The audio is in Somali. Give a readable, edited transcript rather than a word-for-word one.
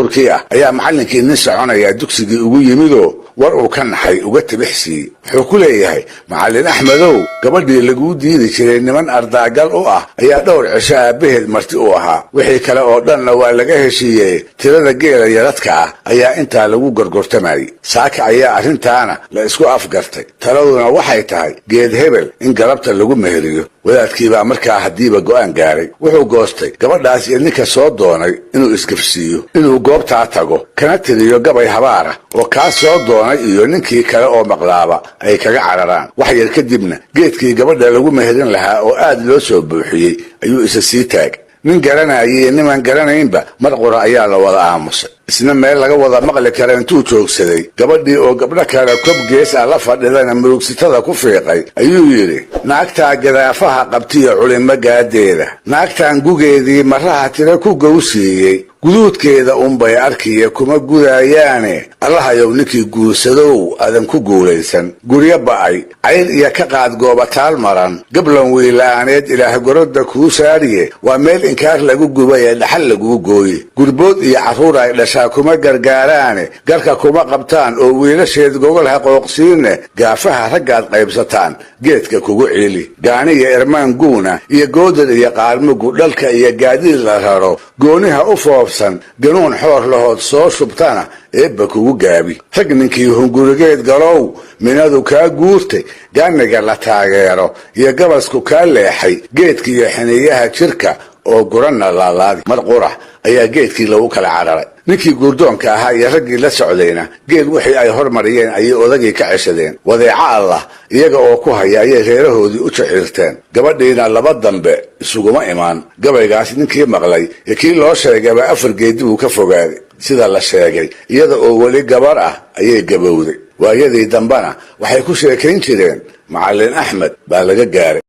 Duhurkii ah ayaa macallinkii nin soconayaa dugsigii ugu yimidoo war uu ka naxay uga tibixsiiyey. Wuxuu ku leeyahay: "Macallin Axmedow, gabadhii laguu diidi jiray niman ardaagal u ah ayaa dhowr cisho aabbaheed marti u ahaa. Wixii kale oo dhanna waa laga heshiiyey. Tirada geela yaradka ah ayaa intaa lagu gorgortamayey. Saaka ayaa arrintaana la isku afgartay. Taladuna waxay tahay geed hebel in galabta lagu meheriyo." Wadaadkiibaa markaa haddiiba go'aan gaaray. Wuxuu goostay gabadhaas iyo ninka soo doonay inuu isgafsiiyo, inuu goobtaa tago, kana tiriyo gabay habaara oo kaa soo doonay iyo ninkii kale oo maqlaaba ay kaga cararaan. Wax yar kadibna geedkii gabadha lagu meherin lahaa oo aad loo soo buuxiyey ayuu isa sii taagay. Nin garanayay niman garanaynba mar qura ayaa la wada aamusay. Isna meel laga wada maqli kara intuu joogsaday, gabadhii oo gabdho kale kob gees ah la fadhidana murugsitada ku fiiqay, ayuu yidhi: "Naagtaa gadaafaha qabtiyo culimo gaadeeda, naagtan gugeedii maraha tiro ku gowsiiyey, guduudkeeda unbay arkiya kuma gudayaane. Allahayow, ninkii guursadow adan ku guulaysan. Guryo ba'ay, cayr iyo ka qaad goobataal maran, gablan wiila'aaneed Ilaah gorodda kuu saariye. Waa meel inkaar lagu gubay ee dhaxal laguu gooye. Gurbood iyo carruur ay dhashaa kuma gargaaraane, garka kuma qabtaan oo wiilasheed gogol ha qooqsiine. Gaafaha raggaad qaybsataan geedka kugu ciili. Gaani iyo irmaan guuna iyo goodar iyo qaalmugu, dhalka iyo gaadiid la raro gooniha u foofsan, ganuun xoor lahood soo shubtana eebba kugu gaabi. Rag ninkii hungurigeed galow, minadu kaa guurtay, gaaniga la taageero iyo gabasku kaa leexay, geedka iyo xiniyaha jirka oo guranna laalaadi." Mar qurax ayaa geedkii lagu kala cararay. Ninkii guurdoonka ahaa iyo raggii la socdayna geel wixii ay hormariyeen ayay odagii ka ceshadeen. Wadeeco Allah iyaga oo ku haya ayay reerahoodii u jaxiirteen. Gabadhiina laba dambe isuguma imaan. Gabaygaas ninkii maqlay iyo kii loo sheegayba afar geedi buu ka fogaaday. Sida la sheegay, iyada oo weli gabar ah ayay gabowday. Waayadii dambena waxay ku sheekayn jireen: "Macallin Axmed baa laga gaaray."